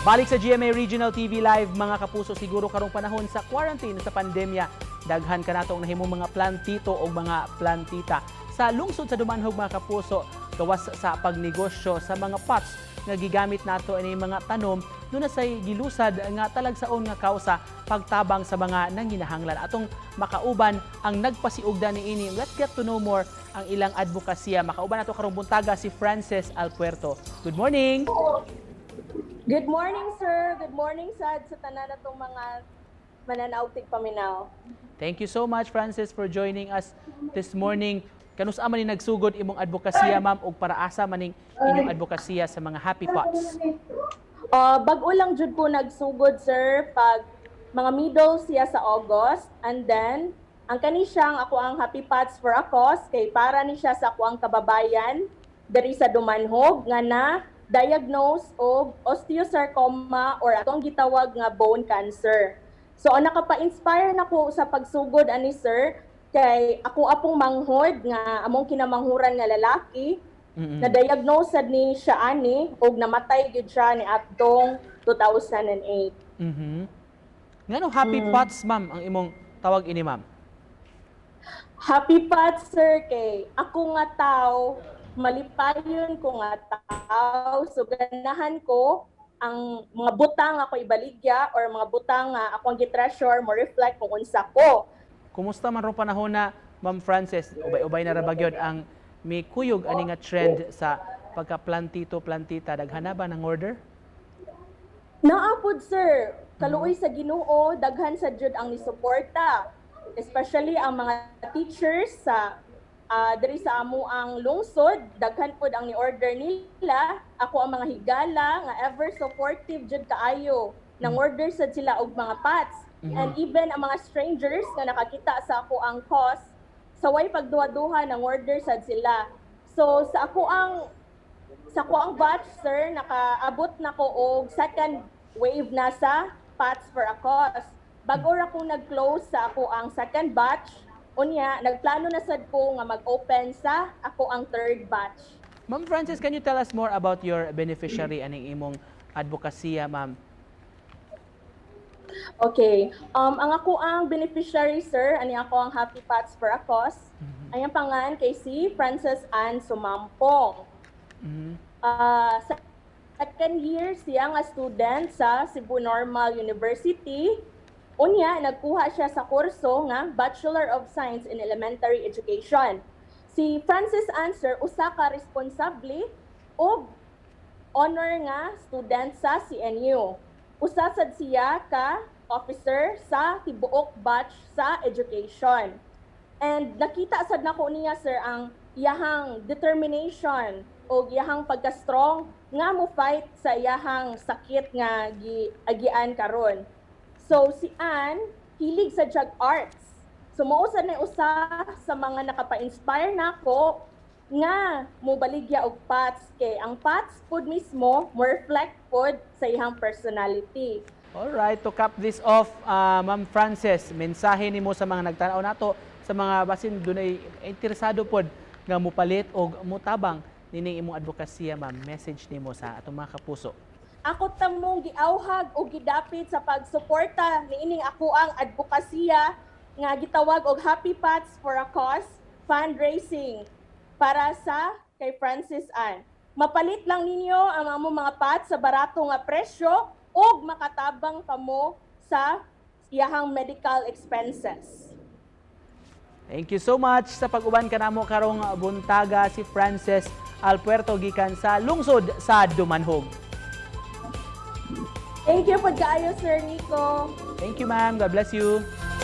Balik sa GMA Regional TV Live, mga kapuso, siguro karong panahon sa quarantine, sa pandemya, daghan kanato ang nahimong mga plantito o mga plantita. Sa lungsod sa Dumanhog, mga kapuso, gawas sa pagnegosyo sa mga pots nga gigamit nato ini mga tanom, duna say gilusad nga talagsaon nga kausa, pagtabang sa mga nanginahanglan. Atong makauban ang nagpasiugda niini. Let's get to know more ang ilang advokasya. Makauban nato karong buntaga si Frances Alpuerto. Good morning. Good morning, sir. Good morning sad sa tanan natong mga mananaw tigpaminaw. Thank you so much, Frances, for joining us this morning. Kanus-a man ni nagsugod imong advokasya, ma'am, ug para asa maning inyong advokasya sa mga Happy Pots? Bag-o lang jud ko nagsugod, sir, pag mga middle siya sa August, and then ang kani siyang ako ang Happy Pots for a Cause kay para ni siya sa ako ang kababayan diri sa Dumanhog nga na diagnose og osteosarcoma or atong gitawag nga bone cancer. So ang nakapa-inspire nako sa pagsugod ani, sir, kay ako apong manghod nga among kinamanghuran nga lalaki, na-diagnose sad ni siya ani og namatay gyud siya ni atong 2008. Ngano Happy Pots, ma'am, ang imong tawag ini, ma'am? Happy Pots, sir, kay ako nga tao, malipayon ko nga tao, so ganahan ko ang mga butang ako ibaligya or mga butang nga ako ang gi-treasure mo reflect kung unsa ko. Kumusta man rong panahon na, Ma'am Frances? Ubay-ubay na ra ba gyud ang may kuyog ani nga trend sa pagka-plantito plantita? Daghan na ba ng order? Naa pod, sir, kaluoy sa Ginoo, daghan sa jud ang nisuporta. Especially ang mga teachers sa diri sa amo ang lungsod, daghan pod ang ni-order nila. Ako ang mga higala nga ever supportive jud kaayo. Nang order sad sila og mga pots. And even ang mga strangers nga nakakita sa ako ang cause, sa way pagduha-duha nang order sad sila. So sa ako ang batch, sir, nakaabot na ko og second wave na sa Pots for a Cause. Bago ra ko nag-close sa ako ang second batch, unya nagplano na sad ko nga mag-open sa ako ang third batch. Ma'am Frances, can you tell us more about your beneficiary aning imong advokasya, ma'am? Okay. Ang ako ang beneficiary, sir, ani ako ang Happy Pots for a Cause. Ang pangalan kay si Frances Ann Sumampong. Sa second year siya nga student sa Cebu Normal University. Unya, nagkuha siya sa kurso nga Bachelor of Science in Elementary Education. Si Frances Ann, sir, usa ka responsable og honor nga student sa CNU. Usa sad siya ka officer sa tibuok batch sa education. And nakita sad nako niya, sir, ang iyahang determination o iyahang pagka-strong nga mo fight sa iyahang sakit nga giagian karon. So si Ann hilig sa jug arts. So mao sad na usa sa mga nakapa-inspire nako nga mo baligya og pots kay ang pots pod mismo mo reflect pod sa iyang personality. Alright, to cap this off, Ma'am Frances, mensahe nimo sa mga nagtanaw nato, sa mga basin dunay interesado pod nga mupalit og mutabang nining imong advokasya, ma'am, message nimo sa atong mga kapuso? Ako tamong giawhag o gidapit sa pagsuporta niining ako ang advokasya nga gitawag og Happy Pots for a Cause fundraising para sa kay Francis Ann. Mapalit lang ninyo ang among mga pots sa barato nga presyo ug makatabang kamo sa iyahang medical expenses. Thank you so much sa pag-uban kanamo karong buntaga, si Frances Alpuerto gikan sa lungsod sa Dumanhog. Thank you pod kaayo, Sir Nico. Thank you, ma'am. God bless you.